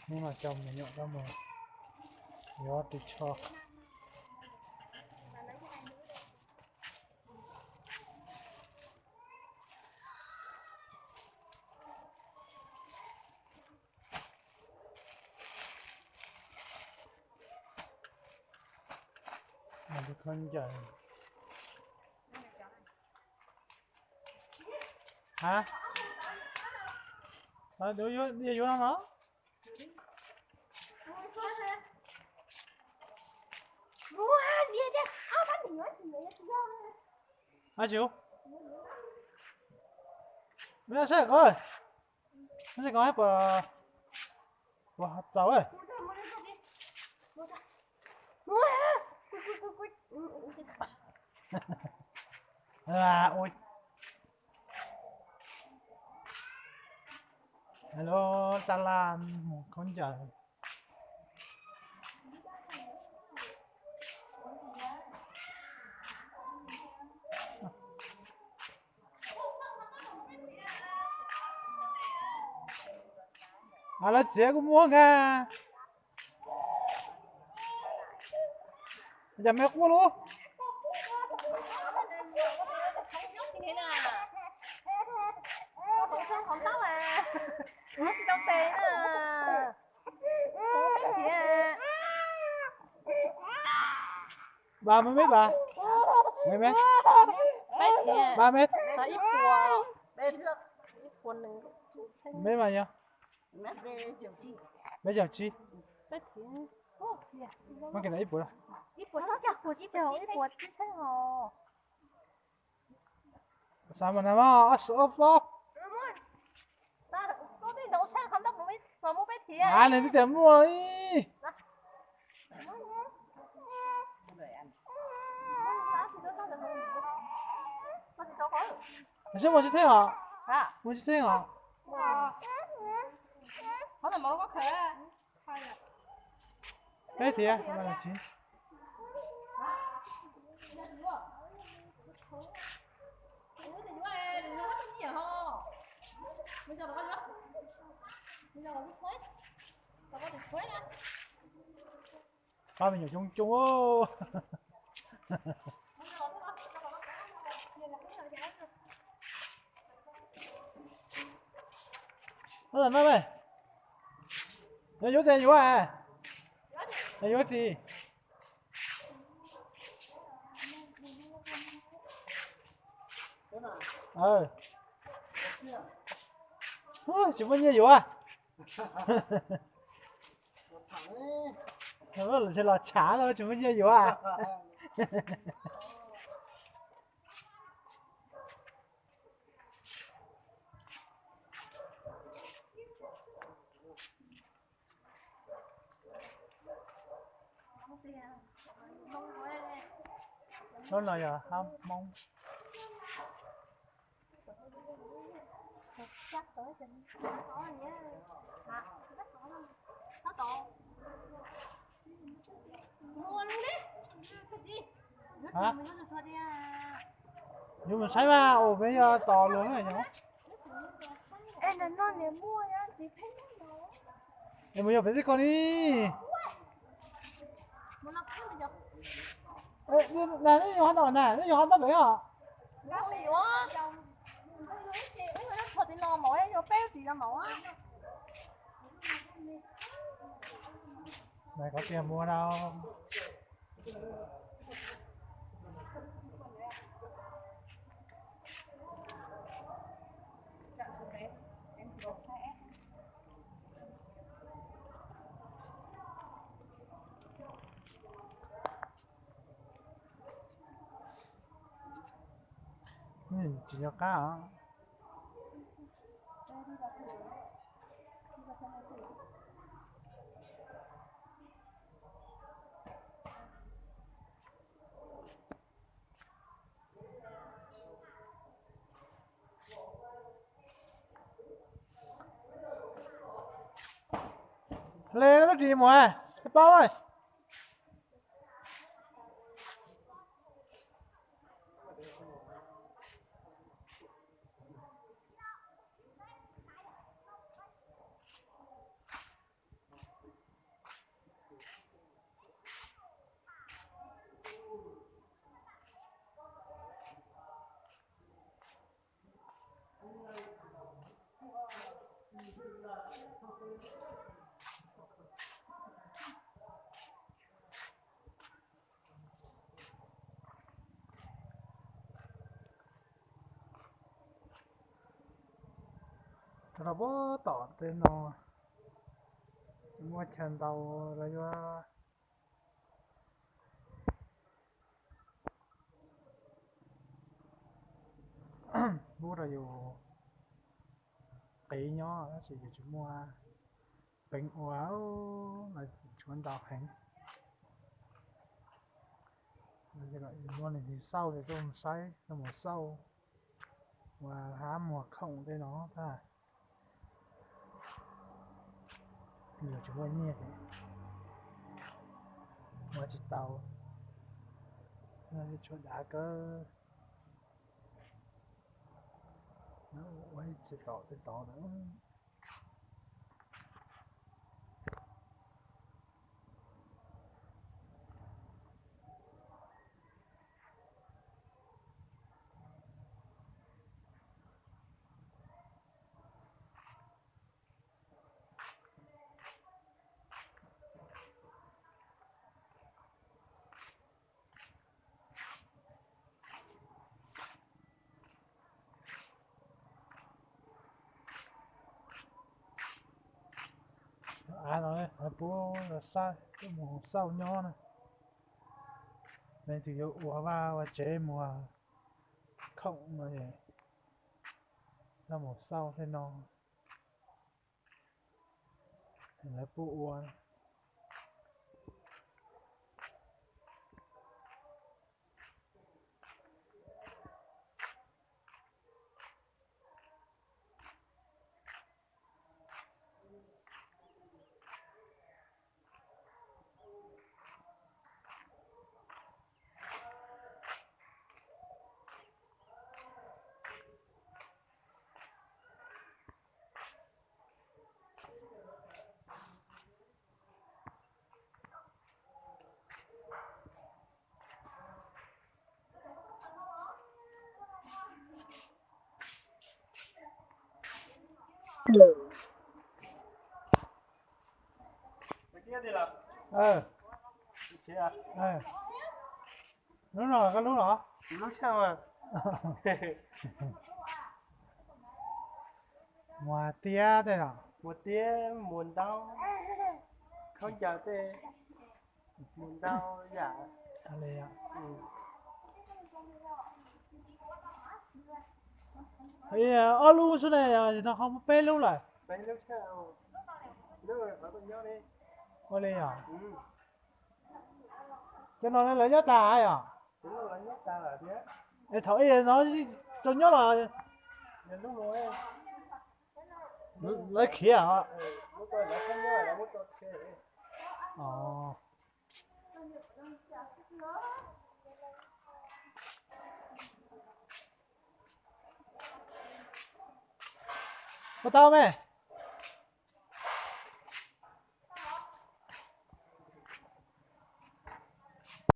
Hnub no coj me nyuam coj mus yuav ris tsho. Khaub ncaws. Ha? Yuav no no. Ua, saib ko, saib ko puas, puas txaus. Ua, hello, tas laj mus khaub ncaws. Lawv txiav kuv muab nka. Cas me quaj lub. Ba mét ba. Mét mét. Ba mét. Mét mas yog. Mét caug tsib. Muab kiag ib puas. Xav mas na mog, ob sab ob pob. Nws twb tias muaj li. Nws sib muaj tsis txheej os? Muaj tsis txheej os? Peb tiag. Pab me nyuam coob coob. Ua no me, yog yuav tes yuav, yog yuav tis. Tsis muaj nyiaj yuav. Los tshav los tsis muaj nyiaj yuav. Lub no yog hab Hmoob. Yuav mus saib mas, ua peb yog tos luag na yog. Es mus yog peb tib ko li. Na nej yuav hab tom na, nej yuav hab tom pem os. Mas kov tiag muag dau. Tsis nco qab os. Hle lub ris mus, paub. Rau puag tom tej no muaj chaw ntau los yuav pub rau yus qiv nyob tab sis yus tsis muaj peev ua, los tshuav ntau heev. Muaj leej twg xauj ces tuaj mus saib, tuaj mus xauj ua hab muag khoom tej no tag. Yus tsis muaj nyiaj ces ua tsis tau, tshuav dav kawg. Ua ib txhia tom tej tod lawm. Av no lawv pub los xauj, tuaj mus xauj nyob na. Leej twg yuav ua vaj ua tsev muag khoom no es tuaj mus xauj tej no. Lawv pub ua. Lub no koj lub los? Muag tiab tej los? Muag tiab, muag ntaub, khaub ncaws tej, muag ntau yam. Ob lub xwb ne, no ho muaj peb lub lawm. Ua li os. Cov no lawv nyob tag yom? Es thaum ub no tau nyob los? Lawv khiav os. Puas tau me?